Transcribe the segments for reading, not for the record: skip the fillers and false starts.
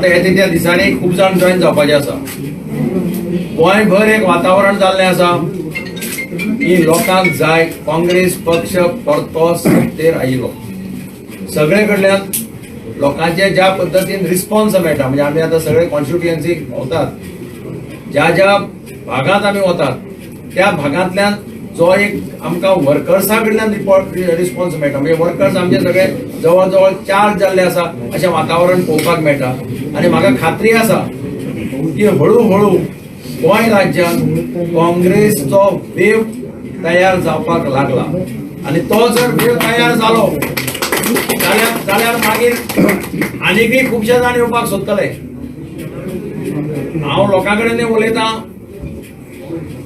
आतां येता त्या दिसांनी खूब जाण जॉयन जावपाचे आसा. गोंयभर एक वातावरण जाल्लें आसा की लोकांक जाय काँग्रेस पक्ष परतो सत्तेर आयिल्लो. सगळे कडल्यान लोकांचे ज्या पद्दतीन रिस्पॉन्स मेळटा, म्हणजे आमी आतां सगळे कॉन्स्टिट्युएन्सी भोंवतात, ज्या ज्या भागांत आमी वतात त्या भागांतल्यान जो एक आमकां वर्कर्सां कडल्यान रिस्पॉन्स मेळटा, म्हणजे वर्कर्स आमचे सगळे जवळ जवळ चार्ज जाल्ले आसा अशें वातावरण पळोवपाक मेळटा. आनी म्हाका खात्री आसा की हळू हळू गोंय राज्यांत काँग्रेसचो वेव तयार जावपाक लागला आनी तो जर वेव तयार जालो जाल्यार मागीर आनीकय खुबशे जाण येवपाक सोदतले. हांव लोकां कडेन उलयतां,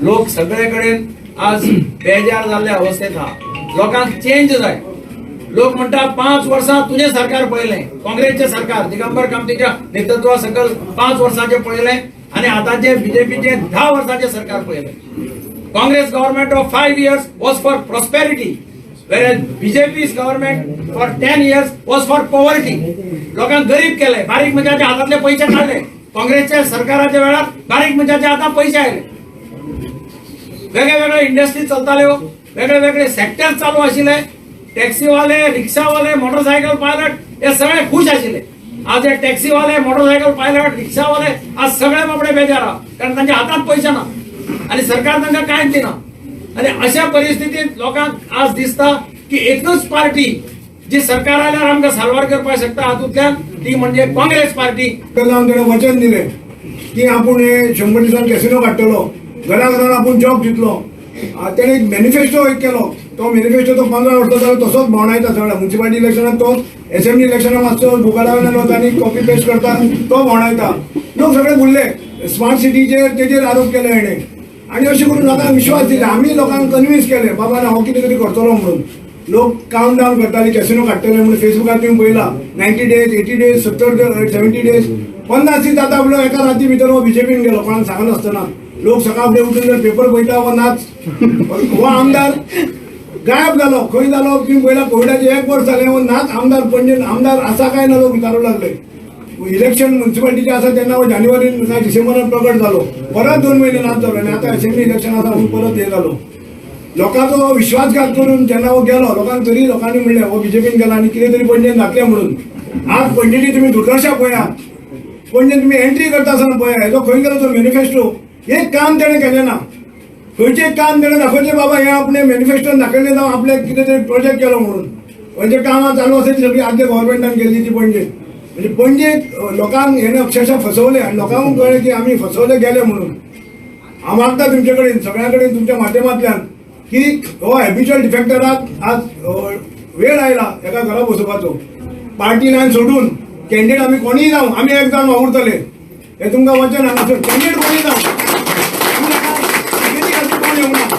लोक सगळे कडेन आज बेजार जाल्ले अवस्थेत आहा. लोकांक चेंज जाय. लोक म्हणटा 5 वर्सां तुजें सरकार पळयलें, काँग्रेसचें सरकार दिगंबर कामतीच्या नेतृत्वा सकयल 5 वर्सांचें पळयलें आनी आतांचें बीजेपीचें 10 वर्सांचें सरकार पळयलें. Congress government of 5 years was for prosperity, whereas BJP's government for 10 years was for poverty. लोकांक गरीब केले, बारीक मनशाच्या हातांतले पयशे काडले. काँग्रेसच्या सरकाराच्या वेळार बारीक मनशाच्या हातांत पयशे आयले. वेगळे वेगळे इंडस्ट्री चलताल्यो, वेगळे वेगळे सेक्टर चालू आशिल्ले. टॅक्सीवाले, रिक्षावाले, मोटरसायकल पायलट हे सगळे खुश आशिल्ले. आज हे टॅक्सीवाले, मोटरसायकल पायलट, रिक्षावाले आज सगळे बाबडे बेजार आहा, कारण तांच्या हातांत पयशे ना आनी सरकार तांकां कांयच दिना. आनी अशा परिस्थितींत लोकांक आज दिसता की एकूच पार्टी जी सरकार आल्यार आमकां साल्वार करपाक शकता हातूंतल्यान, ती म्हणजे काँग्रेस पार्टी. तेणें वचन दिलें की आपूण हे 100 दिसान कॅसिनो काडटलो, घरा घरान आपूण जॉब दितलो. तेणें एक मॅनिफेस्टो एक केलो, तो मॅनिफेस्टो तो 15 वर्सां जालो तसोच भोंवडायता सगळ्या म्युन्सिपालिटी इलेक्शनाक, तो एसेंब्ली इलेक्शनाक मातसो बुकारा वयल्यान वता आनी कॉपी पेस्ट करता, तो भोंवडायता. लोक सगळे भुल्ले. स्मार्ट सिटीचेर तेजेर आरोप केले हेणें आनी अशें करून लोकांक विश्वास दिले. आमी लोकांक कन्विन्स केले बाबा ना हो कितें तरी करतलो म्हणून. लोक काउंट डावन करताले कॅसिनो काडटले म्हणून. फेसबुकार तुमी पळयला 90 डेज, 80 डेज, 70, 70 डेज, 50 दीस जाता आपलो एका राती भितर हो बीजेपीन गेलो कोणाक सांगनासतना. लोक सकाळ फुडें उठून जर पेपर पळयता हो नाच, हो आमदार गायब जालो, खंय जालो तुमी पळयला. कोविडाचें 1 वर्स जालें हो नाच आमदार, पणजे आमदार आसा काय ना लोक विचारूंक लागले. इलेक्शन म्युन्सिपालिटीचें आसा तेन्ना हो जानेवारीन काय डिसेंबरान प्रकट जालो, परत 2 म्हयने नाच जालो आनी आतां असेंब्ली इलेक्शन आसा म्हणून परत हें जालो. लोकांचो विश्वासघात करून जेन्ना हो गेलो लोकांक तरी लोकांनी म्हणलें हो बीजेपीन गेला आनी कितें तरी पणजेन जातलें म्हणून. आज पणजेची तुमी दुर्दशा पळया, पणजेन तुमी एंट्री करता आसतना पळया हेजो खंय गेलो तो मॅनिफेस्टो. एक काम तेणें केलें ना, खंयचें काम तेणें दाखोवचें बाबा हें आपणें मॅनिफेस्टोन दाखयलें जावं आपणें कितें तरी प्रोजेक्ट केलो म्हणून. म्हणजे कामां चालू आसा ती सगळीं आदल्या गव्हर्मेंटान केल्ली ती पणजे. म्हणजे पणजे लोकांक हेणें अक्षरशः फसवलें आनी लोकांक कळ्ळें की आमी फसवले गेले म्हणून. हांव मागता तुमचे कडेन सगळ्यां कडेन तुमच्या माध्यमांतल्यान की हो हॅबिच्युअल डिफेक्टराक आज वेळ आयला एका घरा बसोवपाचो. पार्टी लायन सोडून कॅन्डिडेट आमी कोणीय जावं आमी एक जावन वावुरतले हें तुमकां वचन हांगासर. कॅन्डिडेट कोणीय जावं कोण येवंक ना.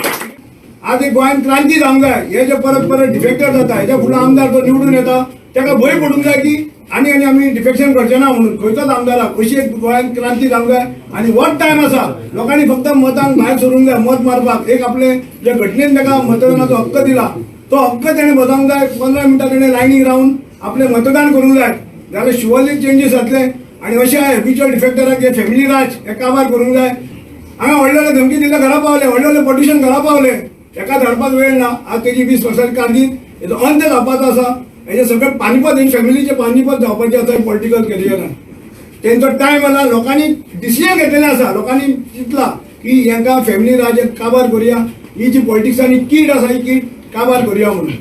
आज एक गोंयांत क्रांती जावंक जाय. हे जे परत परत डिफेक्टर जाता हेच्या फुडलो आमदार जो निवडून येता ताका भंय पडूंक जाय की आनी आनी आमी डिफेक्शन करचे ना म्हणून खंयचोच आमदाराक. अशी एक गोंयांत क्रांती जावंक जाय आनी वट टायम आसा लोकांनी फक्त मतांक भायर सरूंक जाय, मत मारपाक. एक आपले जे घटनेन ताका मतदानाचो हक्क दिला तो हक्क तेणें बजावंक जाय. 15 मिनटां तेणें लायनीक रावन आपलें मतदान करूंक जाय, जाल्यार शुअरली चेंजीस जातले. आनी अशे हॅबिच्युअल डिफेक्टराक जे फॅमिली राज हे काबार करूंक जाय. हांगा व्हडले व्हडले धमकी दिले घरा पावले, व्हडले व्हडले पॉलिटिशन घरा पावले, ताका धाडपाक वेळ ना. आज तेजी 20 वर्सांची कारकीर्द हेजो अंत जावपाचो आसा. हेजे सगळे पानिपत हें फॅमिलीचें पानिपत जावपाचें आसा पॉलिटिकल करियरान. तेंचो टायम आला, लोकांनी डिसिजन घेतलेलें आसा, लोकांनी चिंतलां की हेंकां फॅमिली राज काबार करुया, ही जी पॉलिटिक्सांनी कीड आसा ही कीड काबार करुया म्हणून.